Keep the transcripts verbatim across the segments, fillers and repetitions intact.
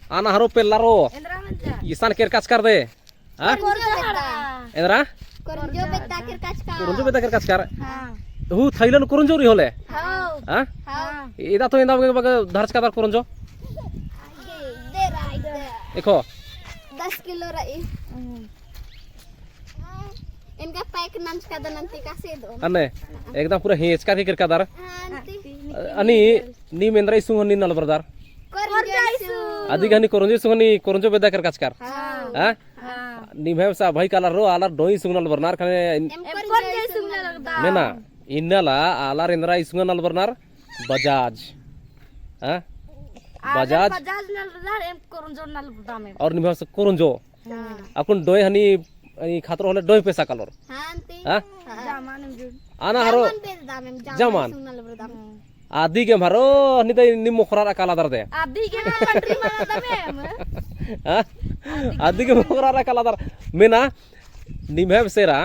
आना हरो पेल्लारो। एन्दरा मंजा। इसन केरकाचकर दे। हाँ? कोरंजो बेद्दा। एन्दरा? कोरंजो बेद्दा केरकाचकर। कोरंजो बेद्दा केरकाचकर। हाँ। हूँ थाईलैंड कोरंजो रई होले? हाँ। हाँ? हाँ। इदा तो एन्दा बग्गे बग्गे धरचकादर कोरंजो? दे, दे रई, दे। देखो। दस किलो रई। हम्म। एंगा pack नंजकादन अन्ती का से दो। अन्ने, एकदम पूरा हेंचका के केरकादर। हाँ, अन्ती। अनि, नीम एन्दरा इसुंग हनी नलबरदर? कोरंजो इसुंग। अदिगे हनी कोरंजो इसुंग हनी, कोरंजो बेद्दा केरकाचकर। हाँ। हाँ? हाँ। निम्है सा भाई कालर रो, आलर डोई इसुंग नलबरनर ख़ने। एम कोरंजो इसुंग नलबरदर। मेना, इन्नला, आलर एन्दरा इसुंग नलबरनर, बजाज। हाँ? आलर बजाज। बजाज नलबरदर, एम कोरंजो नलबरदम एम। और निम्है सा कोरंजो। हाँ। अक्कुन डोय हनी, हनी खतरो होले डोय पेसा कालोर। हाँ, अन्ती। हाँ? हाँ। जामान एम जुड़। आना हरो। जामान बेद्दा एम, जामान। जामान। सुनल बरदम। हाँ। अदिगे एम हरो, हनी दई नीम मोखरार कालादर दे। अदिगे एम पंडरी मनादम एम। हाँ? अदिगे अदिगे मोखरार कालादर। मेना, निम्है बेसेरा,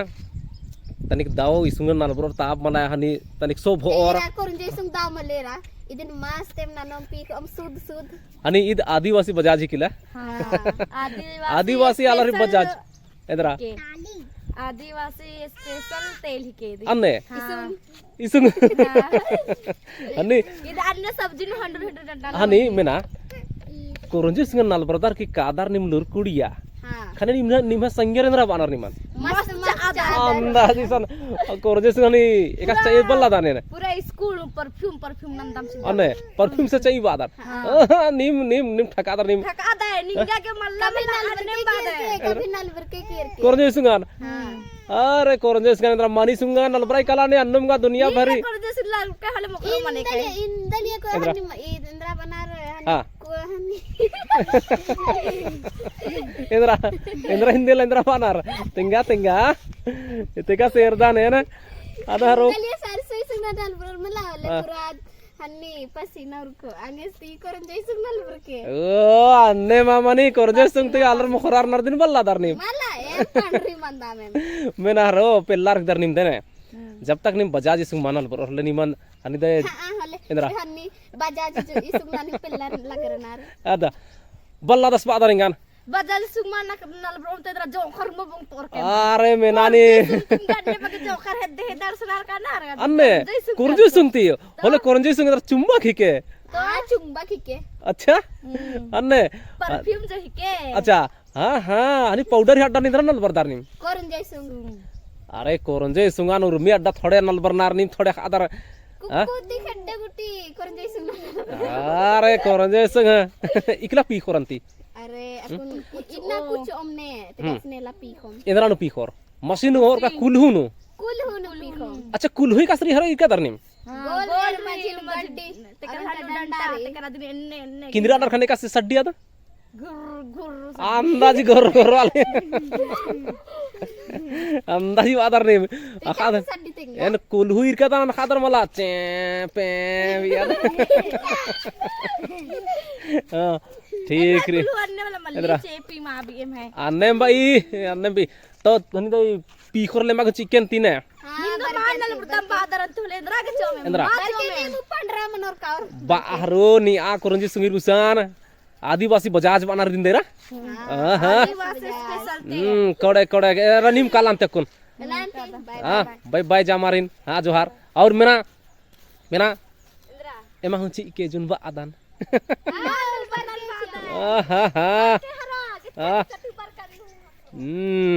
तनिक दव इसुंग नलबरोर ताप मना हनी, तनिक सो भोर। एरा कोरंजो इसुंग दव मलेरा, इदिन मस्त एम ननोम पीख़ोम सुध सुध। हनी ईद आदिवासी बजाज ही किला। हाँ, आदिवासी आदिवासी आलर special बजाज। एन्दरा? के? आदिवासी special तेल ही के दी। अन्ने? हाँ। इसुंग। इसुंग। हाँ। हनी? ईद अन्ने सब्जी नू हंडुर हंडुर डंडा हनी लगा। मेना? कोरंजो इसुंग नलबरदर की कादर नीम लूर कुड़िया। हाँ। ख़ने नीम, नीम संगेर एन्दरा बानर निमन। मस्त, मस्त मस्त चादर। चादर। अंदाज इसन, कोरंजो इसुंग हनी, एका पूरा, चाहिए बल्ला दाने ने। पूरा school perfume, perfume नंदम से। अन्ने, perfume से चाहिए बादर। हाँ। हाँ, नीम, नीम, नीम ठकादर नीम। ठकादर, निंगा के मल्ला कभी मल्ला नलबरके अन्ने बादर। केरके, कभी नलबरके केरके। कोरंजो इसुंगन। हाँ। अरे, कोरंजो इसुंगन, एन्दरा मनी इसुंगन, नलबराई काला ने अन्नुम गा दुनिया भरी। कोरंजो इसुंग नलबरके हले मोखरो मने के। इंदलिया, इंदलिया को एन्दरा? हनी म-, ई एन्दरा बनार हनी हाँ। को हनी। एन्दरा, एन्दरा हिंदी ला एन्दरा बानर। तेंगा, तेंगा। इतेका सेरदान है ना? आधा रो। इंदलिया सरसों इसुंग नलबरर मला होले हाँ। पूरा हनी पसीना उरखो, अंगेस ती कोरंजो इसुंग नलबरके। ओ, अन्ने मामा नी, कोरंजो इसुंग ती आलर मोखरार नर दिन बल्ला दर नीम। मला, एम पंडरी मंदाम एम। मेना हरो, पेल्लार दर नीम देने। हम्म। जब तक नीम बजाज इसुंग मल नलबरोर होले निमन, हनी दे, हाँ, हाँ, होले। एन्दरा? हनी बजाज जो इसुंग ननी पेल्लार लगरनार। आदा, बल्ला दस बादर इंगान। बजाज इसुंग मल नलबरोर ते एन्दरा जोंखर मो बुंग तोर के। अरे, मेना नी। कोरंजो इसुंग तुम गन्ने बगे जोंखर हेद्दे हेद्दे दर्शनार का नार का। अन्ने, कोरंजो इसुंग कोरंजो इसुंग ती। होले कोरंजो इसुंग एन्दरा चुम्बक हिके। तो चुम्बक हिके। अच्छा? हम्म। अन्ने। Perfume जो हिके। अच्छा। हाँ, हाँ, हनी powder ही अड्डा निंद्रा नलबरदर नीम। कोरंजो इसुंग। अरे, कोरंजो इसुंगन उर्मी अड्डा थोड़े नलबरनर नीम थोड़े ख़द्दर। हाँ? कुक्कु दी खड्डे गुटी, कोरंजो इसुंग। अरे, कोरंजो इसुंग, हाँ। इकला पीख़ोर अन्ती। अरे, हम्म? अक्कुन इन्ना कुछ ओमने, हम्म। तेकसने ला पीख़ोम। एन्दरा नू पीख़ोर। मशीन नू होर का कुल्हू नू? कुल्हू नू पीख़ोम। अच्छा, कुल्हू ही कसरी हरो इरकादर नीम? हाँ, गोल गोल मझी नू मझी गड्डी। तेकर अदन हनु डंडा डंडा रे। तेकर अदन एन्ने, एन्ने। किंदरा डर ख़ने का से सड्डी आद? घुर, घुर। अंदाजी घुर, घुर वाले। अंदाजी बादर नीम। अख़ादर। सड्डी तेंगा। एन कुल्हू इरकादन अख़ादर मला। चे, पे, बिया। हाँ, ठीक रे। कुल्हू अन्ने वाला मल्ली एन्दरा। चेपी मा भी एम है। अन्ने बई, अन्ने बई। तो धनी दई पीख़ोर ले मग चिकन तीने। हाँ, निंदो बरके मान नल चिकन। बुड़दम बादर अंतु ले एन्दरा के चोमे। एन्दरा। मा बरके चोमे। नीम पंडरा मनोर कावर। बाहरो नी आ कोरंजी सुंगिर गुसान। आदिवासी बजाज बानर दिन देरा। हाँ, हाँ, हाँ। आदिवासी special ते। हम्म, कोड़े, कोड़े, ए, रनीम कालान तेकुन। कालान ते, bye, हाँ, bye, bye। Bye, bye, जामारिन। हाँ, जोहार। और मेना, मेना, एन्दरा। एमा हूँ चिके जुन बा आदन। हाँ, जुन बा आदन। आहा, हा। के हरा, के हाँ। चटू पर कर लूँ। हम्म।